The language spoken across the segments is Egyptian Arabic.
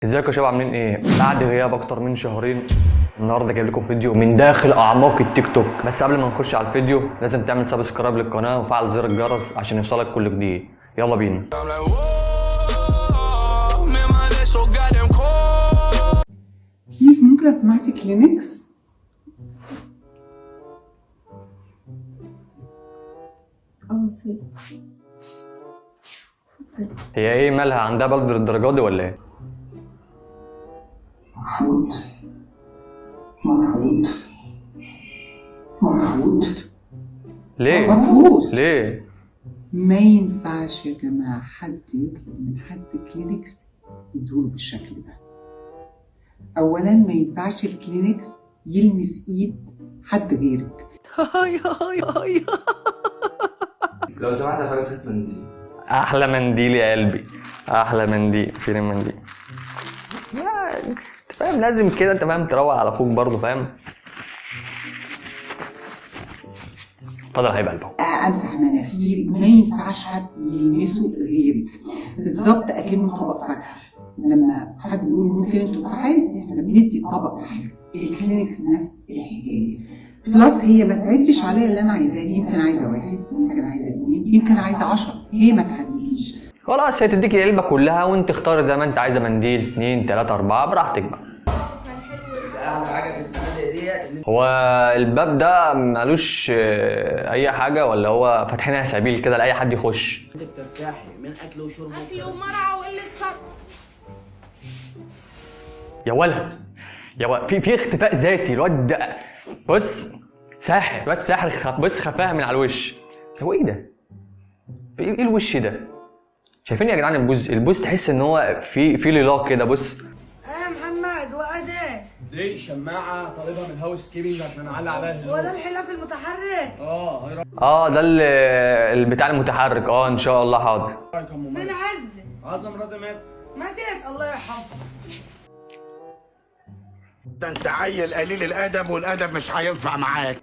ازيكم يا شباب، عاملين ايه؟ بعد غياب اكتر من شهرين النهارده جايب لكم فيديو من داخل اعماق التيك توك. بس قبل ما نخش على الفيديو لازم تعمل subscribe للقناة وفعل زر الجرس عشان يوصلك كل جديد. يلا بينا. I'm like, whoa, man, my legs so goddamn cold. please ممكن لو سمحتي كلينكس؟ اه sorry. هي ايه مالها عندها برد للدرجة دي ولا ايه؟ مرفوض، مرفوض، مرفوض. ليه؟ مرفوض. ليه؟ ما ينفعش يا جماعة حد يطلب من حد كلينكس يدوله بالشكل ده. أولا ما ينفعش الكلينكس يلمس إيد حد غيرك. لو سمحت يا فارس، هات منديل. احلى منديل يا قلبي، احلى منديل. فين المنديل؟ انت فاهم، لازم كده انت فاهم تروق على اخوك برضه، فاهم؟ اتفضل يا حبيب قلبي. أمسح مناخيري، ما ينفعش حد يلمسه غيري. بالظبط أكنه طبق فاكهة، لما حد بيقول ممكن انتوا تفاحة، احنا بندي طبق فاكهة. الكلينكس نفس الحكاية. plus هي ما تعدش عليا اللي انا عايزاه، يمكن عايزه واحد، يمكن عايزه اتنين، يمكن عايزه 10، هي ما تحددليش. خلاص هي تديك العلبة كلها وانت اختار زي ما انت عايزه، منديل 2 3 4 براحتك بقى. بس احلى حاجة في الفيديو ديت ان هو الباب ده مالوش اي حاجة، ولا هو فاتحينها سبيل كده لاي حد يخش؟ انت بترتاحي من اكل وشرب. اكل ومرعى وقلة صرف. يا ولد يا ولد، في اختفاء ذاتي. الواد ده بص ساحر، الواد ساحر. بص خفاها من على الوش. هو ايه ده؟ ايه الوش ده؟ شايفين يا جدعان البوز؟ البوز تحس ان هو في ليلاك كده. بص ايه يا محمد، وقد ايه؟ دي شماعة طالبها من housekeeping عشان اعلق عليها. هو ده الحلاف المتحرك؟ اه، ايه اه ده البتاع المتحرك. ان شاء الله حاضر. رايك يا ام فين مريم؟ عزة؟ عزة مراتي ماتت. ماتت؟ الله يرحمها. ده انت عيل قليل الادب، والادب مش هينفع معاك.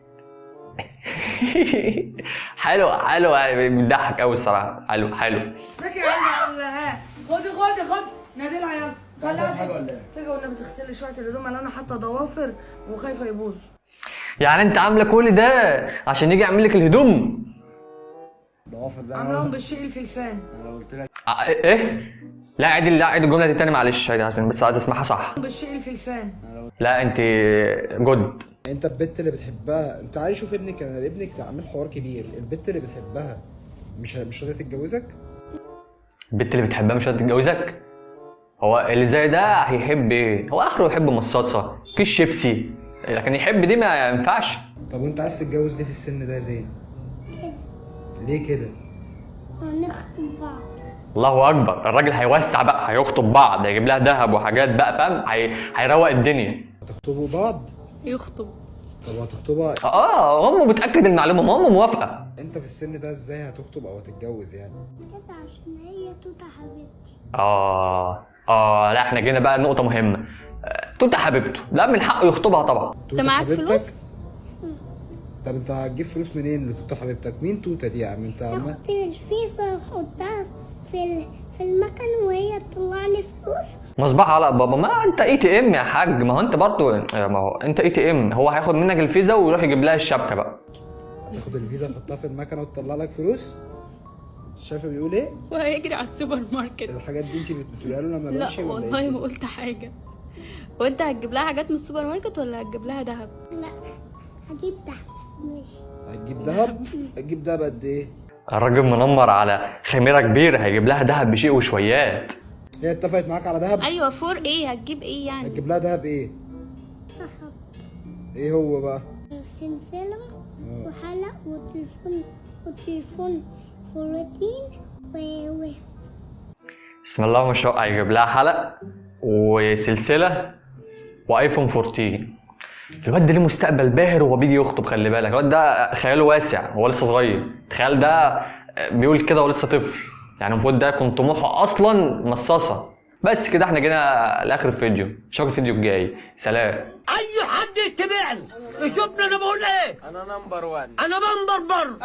حلو حلو، بيضحك قوي الصراحة. حلو حلو. لك يا عم الله، ها خدي خدي خدي، نادي لها يلا. عايزة حاجة ولا ايه؟ تيجي والنبي تغسلي شوية الهدوم اللي انا حاطه ضوافر وخايفة يبوظ. يعني انت عامله كل ده عشان يجي يعمل لك الهدوم؟ ضوافر ده عاملاهم بالشيء الفلفان. انا لو قلت لك ايه؟ لا عيد، لا عيد الجملة دي تاني معلش، عيد عشان بس عايز اسمعها صح. بالشيء الفلفان. لا انت good. انت البت اللي بتحبها، انت عايز شوف ابنك، انا ابنك ده عامل حوار كبير. البت اللي بتحبها مش راضية تتجوزك؟ البت اللي بتحبها مش هتتجوزك؟ هو اللي زي ده هيحب ايه؟ هو اخره يحب مصاصه، كيس شيبسي، لكن يحب دي ما ينفعش. طب وانت عايز تتجوز ليه في السن ده يا زين؟ ليه كده؟ هنخطب بعض. الله اكبر، الراجل هيوسع بقى، هيخطب بعض، هيجيب لها ذهب وحاجات بقى، فاهم؟ هيروق الدنيا. هتخطبوا بعض؟ يخطب. طب هتخطبها؟ امه بتاكد المعلومة، ما امه موافقة. انت في السن ده ازاي هتخطب او هتتجوز يعني؟ كده عشان هي توتة حبيبتي. لا احنا جينا بقى لنقطة مهمة. توته حبيبته، لا من حقه يخطبها طبعا. توتة معاك حبيبتك؟ فلوس؟ طب انت هتجيب فلوس منين لتوتة حبيبتك؟ مين توتة دي يا عم انت عمال؟ اخد الفيزا واحطها في المكان وهي تطلع لي فلوس. مصباح علاء بابا، ما انت ATM يا حاج، ما هو انت برضه، ما هو انت ATM، هو هياخد منك الفيزا ويروح يجيب لها الشبكة بقى. هتاخد الفيزا تحطها في المكنه وتطلع لك فلوس؟ شايفه بيقول ايه؟ وهيجري على السوبر ماركت. الحاجات دي انت بتقولها له لما لا بمشي ولا والله ايه؟ ما قلت حاجة. وانت هتجيب لها حاجات من السوبر ماركت ولا هتجيب لها ذهب؟ لا هجيب ده ماشي. هتجيب دهب؟ هتجيب دهب قد ايه؟ الراجل منمر على خميره كبيرة، هيجيب لها ذهب بشيء وشويات. هي اتفقت معاك على دهب؟ ايوه for ايه؟ هتجيب ايه يعني؟ هتجيب لها دهب ايه؟ ذهب. ايه هو بقى؟ سلسلة وحلق وتليفون 14 و بسم الله ما شاء الله، هيجيب لها حلق وسلسلة وايفون 14. الواد ده ليه مستقبل باهر وهو بيجي يخطب، خلي بالك الواد ده خياله واسع، هو لسه صغير. تخيل ده بيقول كده وهو لسه طفل، يعني المفروض ده يكون طموحه اصلا مصاصه. بس كده احنا جينا لاخر الفيديو، اشوفك الفيديو الجاي، سلام. اي حد يتبعني يشوفني انا بقول ايه؟ انا number 1. انا بنبر بر.